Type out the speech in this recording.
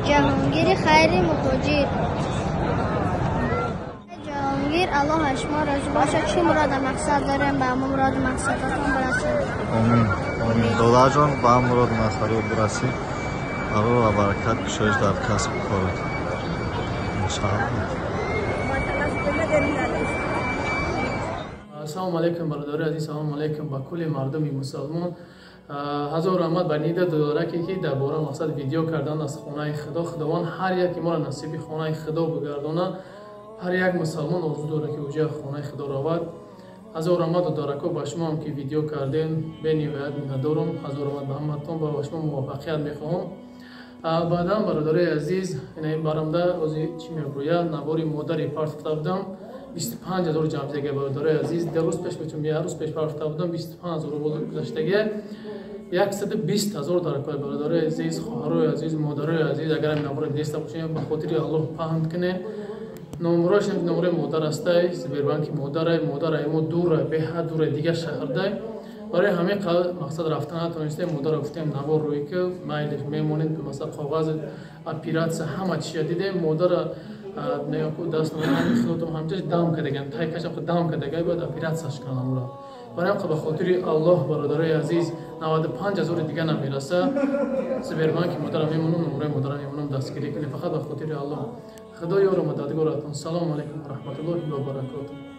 Ҷаҳонгири хайри муҳоҷир. Ҷаҳонгир, Аллоҳ аз шумо розӣ бошад. Чӣ муроду мақсад дорем, ба ҳамон муроду мақсадатон бирасед. Омин, омин. Додарҷон, ба ҳам муроду мақсадот бирасӣ. Барор ва баракат, кушоиш дар касбу корот. Иншааллоҳ. Ассалому алайкум, бародари азиз, салому алайкум ба кулли мардуми мусалмон. Ҳазор раҳмат ба нида додараке, ки дар бора мақсад видео кардан аз хонаи Худо. Худованд ҳар яке моро насиби хонаи Худо бигардонад. Ҳар як мусалмон орзу дорад, ки уҷа хонаи Худо равад. Ҳазор раҳмат, додарако, ба шумоам, ки видео кардем, бениҳоят миннатдорум. Ҳазор раҳмат ба ҳаматон, ба шумо муваффақият мехоҳам. Баъдан, бародарои азиз, ина барамда ози чӣ мегӯяд, навори модари партофта будам, 25 000 ҷамъшидага, бародарои азиз. 2 рӯз пеш бечун як рӯз пеш партофта будам, 25 000 гузаштага, 120 000 даркор. Бародарои азиз, хоҳарои азиз, модарои азиз, агар ҳамин навора дидаста бошем, ба хотири Аллоҳ паҳн кунед. Номрош номрои модар астай, Сбербанки модарай. Модарай мо дура, беҳад дура, дигар шаҳрдай. Барои ҳамин мақсад рафта натонистем. Модарро гуфтем, навор рӯй ки майлиш мемонед. Масалан, коғази оператсия, ҳама чия дидем. Модара даст худотон ҳамчаш дам кардаган, тай кашам дам кардагай, бояд оператсияш кунам амура. Барои ҳам ба хотири Аллоҳ, бародарои азиз, 95 000 дига намераса. Сбербанки модара мемонам, номрои модара мемонам, дастгирӣ кунед фақат ба хотири Аллоҳ. Худо ёру мададгоратон. Салому алайкум ва раҳматуллоҳи ва баракотуҳ.